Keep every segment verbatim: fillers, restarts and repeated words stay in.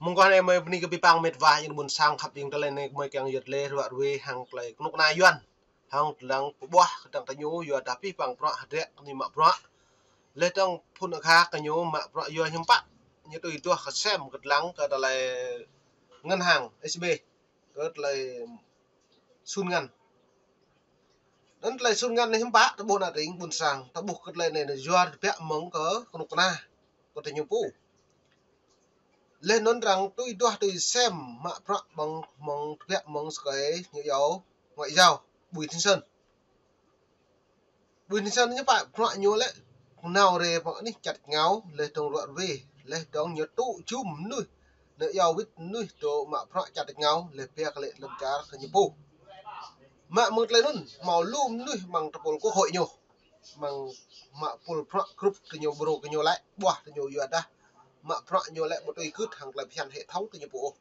Mơguah anai mơi bơni kơ abih bang met wa yang ƀôn sang khăp ƀing tơlơi anai mơi kiăng yơh lĕ ruă ruai hăng tơlơi kơnuk kơna Yuan. Hăng tơlơi pơƀuah kơ tơdang tơñu yua dah abih bang bruă hơdră kơ ñu mă bruă. Lĕ tơdang phun akha kơ ñu mă bruă yua hiư̆m pă. Ñu tui tuah kơ sem kơ tơlơi kơ tơlơi ngân hàng S B. Kơ tơlơi sun ngăn. Anŭn tơlơi sun ngăn anai hiư̆m pă, ta ƀuh ană tring ƀôn sang, ta ƀuh kơ tơlơi anai yua tơbiă mơ̆ng kơ kơnuk kơna, kơ tơñu pô. Lĕ anŭn arăng tui tuah tui sem mă bruă ƀơ̆ng mơ̆ng tơbiă mơ̆ng sơkai ñu yua ngoại giao, Bùi Thanh Sơn. Bùi Thanh Sơn ñu pă bruă ñu lĕ nao rai pơ anih čăt ngao, lĕ tơdang ruă ruai, lĕ tơdang ñu tŭ jum mơnuih, ñu yua wĭt mơnuih tŭ mă bruă čăt ngao, lĕ pia kơ lĕ lŏn čar kơ ñu pô. Mă mơ̆ng tơlơi anŭn, hmâo lu mơnuih amăng tơpul quốc hội ñu, amăng mă pul bruă group kơ ñu, ƀrô kơ ñu lĕ, ƀuah kơ ñu yua dah mă bruă ñu lĕ ƀu tui gưt hăng tơlơi phiăn hệ thống kơ ñu pô.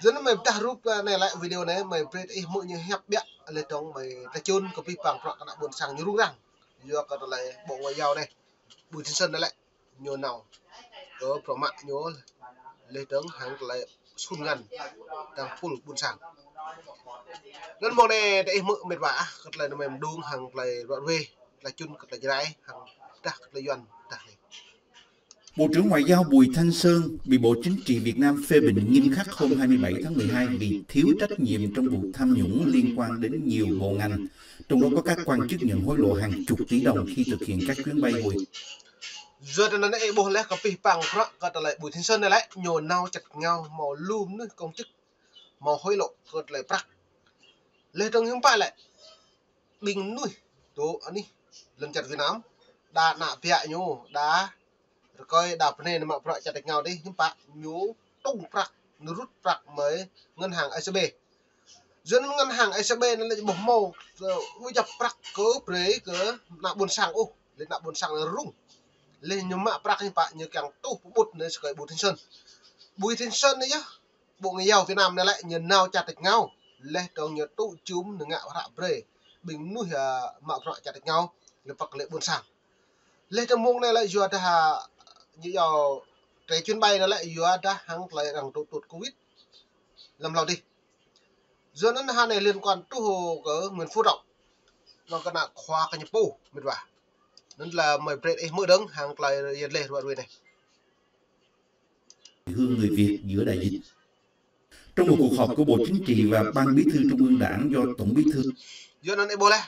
Yua anŭn mơi pơdah rup, ơ, anai lĕ video anai, mơi brơi ih hmư̆ ñu hiăp biă, lĕ tơdang mơi tơčun kơ abih bang bruă kơ ană ƀôn sang ñu rŭng răng. Yua kơ tơlơi Bộ Ngoại giao anai, Bùi Thanh Sơn anai lĕ, ñu nao kơ bruă mă ñu, lĕ tơdang hăng tơlơi sun ngăn tơdang pul ƀôn sang. Anŭn mơ̆ng anai ta ih hmư̆ met wa ah, kơ tơlơi anai mơi mơdung hăng tơlơi ruă ruai, tơlơi čun kơ tơlơi Jrai, hăng dah kơ tơlơi Yuan, dah anai. Bộ trưởng Ngoại giao Bùi Thanh Sơn bị Bộ Chính trị Việt Nam phê bình nghiêm khắc hôm hai mươi bảy tháng mười hai vì thiếu trách nhiệm trong vụ tham nhũng liên quan đến nhiều bộ ngành, trong đó có các quan chức nhận hối lộ hàng chục tỷ đồng khi thực hiện các chuyến bay hồi. Yua anŭn anai ih ƀuh lĕ kơ abih bang bruă kơ tơlơi Bùi Thanh Sơn anai lĕ, ñu nao čăt ngao hmâo lu mơnuih công chức hmâo hối lộ kơ tơlơi prăk. Lĕ tơdang hiư̆m pă lĕ, ƀing mơnuih tŭ anih lŏn čar Việt Nam, đa ană biă ñu, đa rơkơi, đa pơnai ñu mă bruă čăt ngao dih, hiư̆m pă ñu tŭng prăk, ñu rŭt prăk mơi ngân hàng A C B. Yua anŭn ngân hàng A C B anŭn lĕ ƀu hmâo, ơ, ƀu djăp prăk kơ brơi kơ ană ƀôn sang ôh, lĕ ană ƀôn sang anŭn rŭng. Lĕ ñu mă prăk hiư̆m pă ñu kiăng tuh pơƀut anai sơkai Bùi Thanh Sơn. Bùi Thanh Sơn anai yơh, Bộ Ngoại giao Việt Nam anai lĕ ñu nao čăt ngao, lĕ tơdang ñu tŭ jum ñu ngă hră brơi ƀing mơnuih, ơ, mă bruă čăt ngao, lĕ păk lĕ ƀôn sang. Lĕ tơdang mơ̆ng anai lĕ yua dah, ơ, ñu yua tơlơi chuyến bay anai lĕ yua dah hăng tơlơi arăng tŭ tŭt Covid lăm hlâo dih. Yua anŭn hă anai liên quan truh kơ Nguyễn Phú Trọng, lŏn kơ ană khua kơ ñu pô, met wa. Anŭn lĕ mơi brơi ih hmư̆ dơ̆ng hăng tơlơi yơh lĕ ruă ruai anai. Hương người Việt giữa đại dịch. Trong một cuộc họp của Bộ Chính trị và Ban Bí thư Trung ương Đảng do Tổng Bí thư Yua anŭn ih ƀuh lĕ,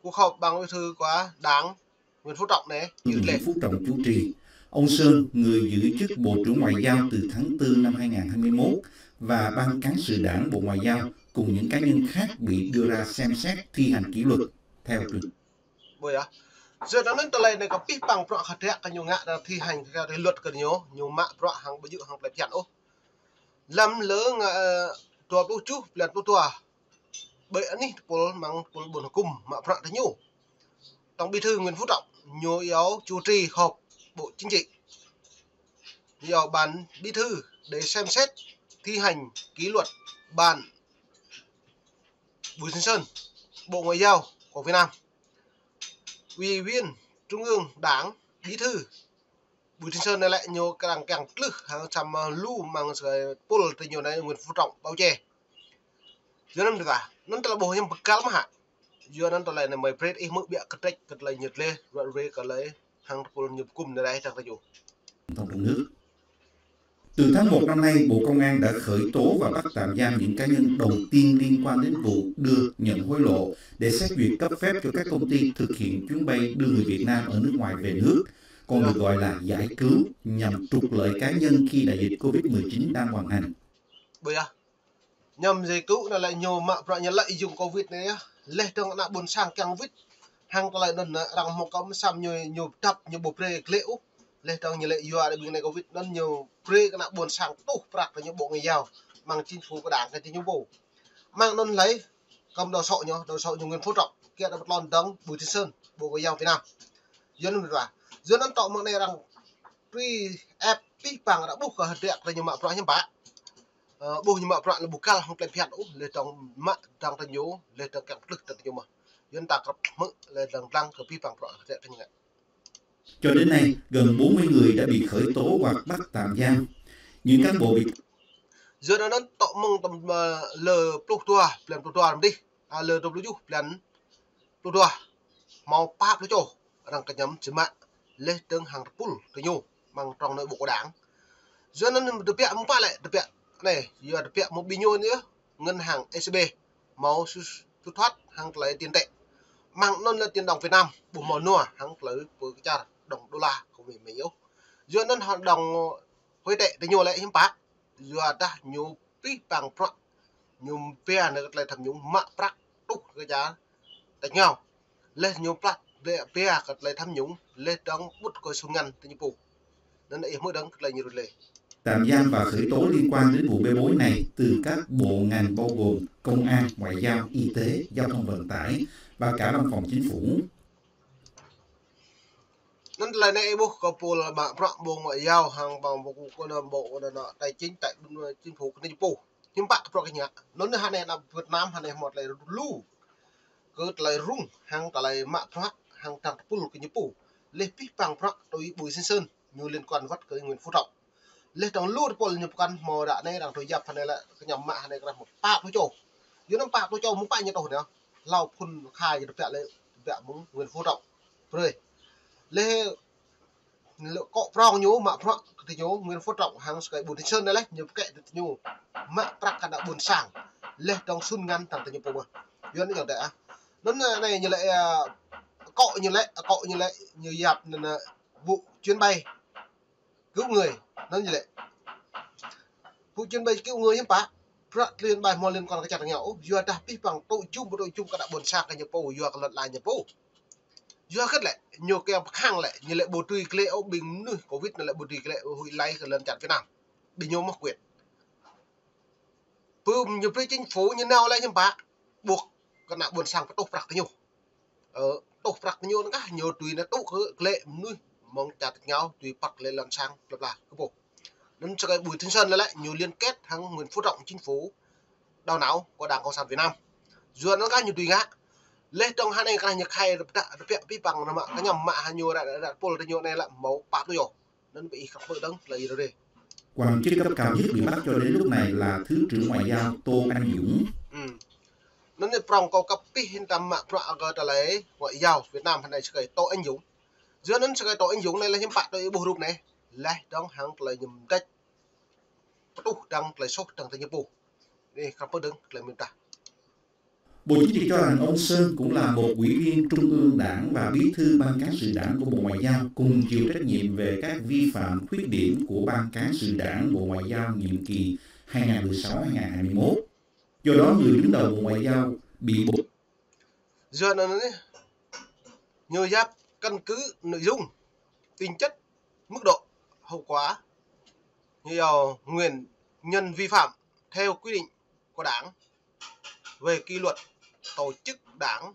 cuộc họp Ban Bí thư của Đảng, Nguyễn Phú Trọng anai, Nguyễn Phú Trọng chủ trì, ông Sơn, người giữ chức Bộ trưởng Ngoại giao từ tháng tư năm hai ngàn hai mươi mốt và Ban Cán sự Đảng Bộ Ngoại giao cùng những cá nhân khác bị đưa ra xem xét thi hành kỷ luật theo trường. Ƀuh yơh. Yua anŭn tơlơi anai kơ abih bang bruă hơdră kơ ñu ngă dah thi hành theo luật kơ ñu, ñu mă bruă hăng ƀu djơ̆ hăng tơlơi phiăn ôh. Lăm lơ ngă, ơ, dua pluh tơjuh blan pluh dua. Ƀơi anih tơpul amăng tơpul ƀôn hơkŭm mă bruă tơñu. Tổng Bí thư Nguyễn Phú Trọng ñu yua chủ trì họp Bộ Chính trị. Ñu yua Ban Bí thư để xem xét thi hành kỷ luật Ban Bùi Thanh Sơn, Bộ Ngoại giao của Việt Nam. Ủy viên Trung ương Đảng, Bí thư Bùi Thanh Sơn anai lĕ ñu kiăng kiăng tlưh hăng samơ̆ lu amăng sơkai pul tơñu anai Nguyễn Phú Trọng bao che. Yua anŭn ƀiă, anŭn tơlơi ƀuh hiư̆m pơkăl mơ̆ hă. Yua anŭn tơlơi anai mơi brơi ih hmư̆ biă kơ trĕč kơ tơlơi ñu lĕ ruă ruai kơ tơlơi hăng tơpul ñu hơkŭm anai dah tơñu. Tổng thống nước. Từ tháng một năm nay, Bộ Công an đã khởi tố và bắt tạm giam những cá nhân đầu tiên liên quan đến vụ đưa, nhận hối lộ để xét duyệt cấp phép cho các công ty thực hiện chuyến bay đưa người Việt Nam ở nước ngoài về nước, còn được gọi là giải cứu, nhằm trục lợi cá nhân khi đại dịch Covid mười chín đang hoành hành. Ƀuh yơh. Ñu giải cứu anai lĕ ñu mă bruă ñu lợi dụng Covid anai yơh. Lĕ tơdang ană ƀôn sang kiăng wĭt hăng tơlơi anŭn arăng hmâo kơ mơsăm ñu, ñu dăp ñu ƀu brơi glĕ ôh. Lĕ tơdang ñu lĕ yua ƀing anai Covid anŭn ñu brơi kơ ană ƀôn sang tuh prăk kơ ñu Bộ Ngoại giao, amăng chính phủ kơ Đảng kơ ñu pô. Amăng anŭn lĕ kơ đầu sổ ñu, đầu sổ ñu Nguyễn Phú Trọng, kiăng dah pơtlon dơ̆ng Bùi Thanh Sơn, Bộ Ngoại giao Việt Nam. Yua anŭn met wa. Yua anŭn tơ̆ mơ̆ng anai arăng brơi ĕp abih bang arăng ƀuh kơ hơdră kơ ñu mă bruă hiư̆m pă. Ơ, ƀuh ñu mă bruă lĕ ƀu kăl hăng tơlơi phiăn ôh, lĕ tơdang mă tơdang tơñu, lĕ tơdang kiăng tlưh tơdang tơñu mơ̆. Yua anŭn ta krăp hmư̆ lĕ lăng lăng kơ abih bang bruă hơdră kơ ñu ngă. Cho đến nay, gần bốn mươi người đã bị khởi tố hoặc bắt tạm giam. Những cán bộ bị Yua anŭn tŏ mơ̆ng tơm, ơ, lơ pluh dua, blan pluh dua mơ̆n dih, a, lơ dua pluh tơjuh, blan pluh dua. Hmâo pă pluh čô arăng kơñăm čơmă, laih dơ̆ng hăng tơpul tơñu, amăng trong nội bộ của đảng. Yua anŭn tơbiă mơ̆ng pă lĕ, tơbiă anai, yua tơbiă mơ̆ng ƀing ñu anai, ngân hàng ê xê bê, hmâo su-, su thoát hăng tơlơi tiền tệ. Amăng anŭn lĕ tiền đồng Việt Nam, ƀu hmâo nua hăng tơlơi pơkơčar đồng đô la, kơ mĭ mĭ yơh. Yua anŭn hăng đồng ngoại tệ tơñu lĕ hiư̆m pă. Yua dah ñu pih pang prăk, ñu pia nao kơ tơlơi tham nhũng mă prăk tuh kơ čar tač rơngiao. Laih ñu plah pia kơ tơlơi tham nhũng, laih dơ̆ng ƀut kơ sun ngăn tơñu pô. Anŭn ih hmư̆ dơ̆ng kơ tơlơi ñu rơlê. Tạm giam và khởi tố liên quan đến vụ bê bối này từ các bộ ngành bao gồm Công an, Ngoại giao, Y tế, Giao thông Vận tải và cả Văn phòng Chính phủ. Anŭn tơlơi anai ih ƀuh kơ pô mă prăk Bộ Ngoại giao hăng păng pô kơ Bộ, kơ Tài chính, Tài chính phủ kơ ñu pô. Hiư̆m pă kơ prăk kơ ñu. Anŭn anai hơnai ană Việt Nam hơnai hmâo tơlơi lu. Kơ tơlơi rŭng hăng tơlơi mă prăk hăng dăng tơpul kơ ñu pô. Laih pih pang prăk tui Bùi Thanh Sơn, ñu liên quan wơ̆t kơ Nguyễn Phú Trọng. Laih dơ̆ng lu tơpul ñu pơkŏn hmâo ră anai arăng tui yap hơnai lĕ kơñăm mă hơnai krah hmâo pă pluh čô. Yua anŭn pă pluh čô mơ̆ng pă ñu tuh anai. Hlâo phŭn kha ñu tơbiă lĕ, tơbiă mơ̆ng Nguyễn Phú Trọng. Brơi. Laih lĕ kŏ prong ñu mă prăk kơ tơñu Nguyễn Phú Trọng hăng sơkai Bùi Thanh Sơn anai laih ñu pơkĕ tơñu mă prăk kơ ană ƀôn sang. Laih dơ̆ng sun ngăn dăng tơñu pô mơ̆n. Yua anŭn yơh dêh ah. Anŭn anai ñu lĕ, a, kŏ ñu lĕ, kŏ ñu lĕ ñu yap anŭn, a, vụ chuyến bay cứu người, anŭn ñu lĕ. Vụ chuyến bay cứu người hiư̆m pă, prăk chuyến bay hmâo liên quan kơ čar rơngiao ôh, yua dah pih pang tŭ jum, tŭ jum kơ ană ƀôn sang kơ ñu pô, yua kơ lŏn ala ñu pô. Yua kơ lĕ, ñu kiăng pơkhăng lĕ, ñu lĕ ƀu tui glĕ ôh ƀing mơnuih covid anŭn lĕ ƀu tui glĕ ôh huĭ lĕ kơ lŏn čar Việt Nam. Ƀing ñu mơ̆ quyết. Pơm ñu brơi chính phủ ñu nao lĕ hiư̆m pă, ƀuh kơ ană ƀôn sang pơtuh prăk tơñu. Ơ, tuh prăk tơñu anŭn kah, ñu tui anŭn tŭ kơ glĕ mơnuih mơ̆ng čar tač rơngiao, tui păt glĕ lŏn sang, bla bla, kơ pô. Anŭn sơkai Bùi Thanh Sơn lĕ, ñu liên kết hăng Nguyễn Phú Trọng chính phủ đầu não của Đảng Cộng sản Việt Nam. Yua anŭn kah ñu tui ngă. Laih dơ̆ng hơnai kah ñu khai rơp dak, rơpiă pih pang anŭn mă, kơñăm mă hăng ñu ră, ră, ră tơpul tơñu anai lĕ hmâo pă pluh čô. Anŭn ƀing ih krăp pơđŏng tơlơi rơrê. Quan chức cấp cao nhất bị bắt cho đến lúc này là Thứ trưởng Ngoại giao Tô Anh Dũng. Ư. Anŭn anai prong kâo kăp pih hin tam mă prăk kơ tơlơi Ngoại giao Việt Nam hơnai sơkai Tô Anh Dũng. Yua anŭn sơkai Tô Anh Dũng anai lĕ hiư̆m pă tui ih ƀuh rup anai. Laih dơ̆ng hăng tơlơi ñu mơtač. Pơtuh dăng tơlơi soh dăng tơñu pô. Anai krăp pơđŏng tơlơi mĭn tah. Bộ Chính trị cho rằng ông Sơn cũng là một ủy viên Trung ương Đảng và Bí thư Ban Cán sự Đảng của Bộ Ngoại giao, cùng chịu trách nhiệm về các vi phạm khuyết điểm của Ban Cán sự Đảng Bộ Ngoại giao nhiệm kỳ hai ngàn mười sáu hai ngàn hai mươi mốt. Do đó, người đứng đầu Bộ Ngoại giao bị Bộ Yua anŭn anai, ñu yap căn cứ nội dung, tính chất, mức độ, hậu quả, ñu yap nguyên nhân vi phạm theo quy định của Đảng về kỷ luật tổ chức đảng,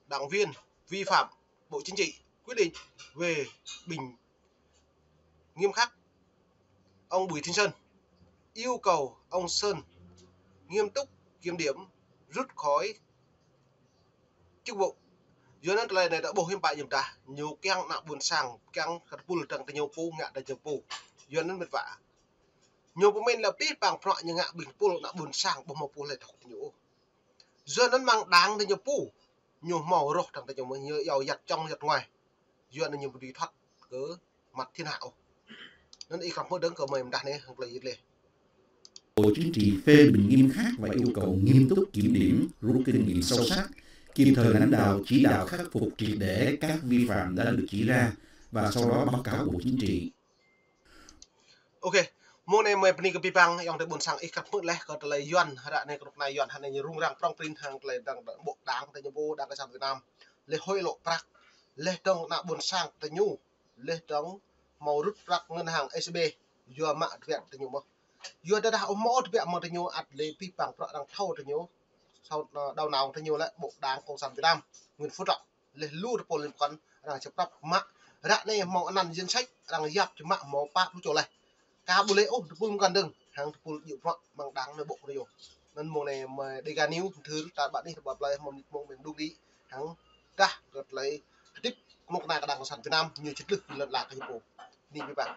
đảng viên vi phạm Bộ Chính trị quy định về bình nghiêm khắc. Ông Bùi Thanh Sơn yêu cầu ông Sơn nghiêm túc kiểm điểm, rút khỏi chức vụ. Yua anŭn tơlơi anai dah ƀuh hiư̆m pă yơh dah, ñu kiăng ană ƀôn sang, kiăng kơ tơpul dăng tơñu pô, ngă tơñu pô. Yua anŭn mĭt wa. Ñu pơmĭn lĕ pih pang prăk ñu ngă ƀing tơpul ană ƀôn sang ƀu hmâo pô lĕ thâo tơñu ôh. Yua anŭn mơ̆ng dăng tơñu pô, ñu hmâo rŏh dăng tơñu mơ̆ ñu yua yăt čŏng yăt nguai. Yua anŭn ñu ƀu dưi thoát kơ mặt thiên hạ ôh. Anŭn ih krăp pơđŏng kơ mơi mơdah anai hăng tơlơi yit leh. Bộ Chính trị phê bình nghiêm khắc và yêu cầu nghiêm túc kiểm điểm, rút kinh nghiệm sâu sắc, kịp thời lãnh đạo chỉ đạo khắc phục triệt để các vi phạm đã được chỉ ra và sau đó báo cáo Bộ Chính trị. Ôkê, mơ̆ng anai mơi bơni kơ pih pang, ayŏng adơi ƀôn sang ih krăp hmư̆ leh kơ tơlơi Yuan, ră anai kơnuk kơna Yuan hơnai ñu rŭng răng prŏng prin hăng tơlơi dăng, dăng ƀô̆ dăng tơñu pô dăng kơsan Việt Nam. Leh hối lộ prăk, leh dơ̆ng ană ƀôn sang tơñu, leh dơ̆ng hmâo rút prăk ngân hàng ê xê bê, yua mă tơbiă tơñu mơ̆. Yua dah dah ôh hmâo tơbiă mơ̆ tơñu ăt lĕ pih pang prăk dăng thâo tơñu, thâo, ơ, đầu não tơñu lĕ ƀô̆ dăng Cộng sản Việt Nam, Nguyễn Phú Trọng. Leh lu tơpul lĕ pơkŏn arăng čơprăp mă. Ră anai hmâo anăn danh sách arăng yap čơmă hmâo pă pluh čô leh. Ka ƀu lĕ ôh tơpul mơkăn dơ̆ng, hăng tơpul djơ̆ prăk mơ̆ng dăng anai ƀô̆ kơ ñu. Anŭn mơ̆ng anai mơi Dega News thâo tar ƀă anih ƀă plơi hmâo mơnit mông mơ̆ng đung đĭ, hăng dah kơ tơlơi hơdip kơnuk kơna kơ dăng Cộng sản Việt Nam, ñu čơtlưh kơ lŏn ala kơ ñu pô. Anai pih pang.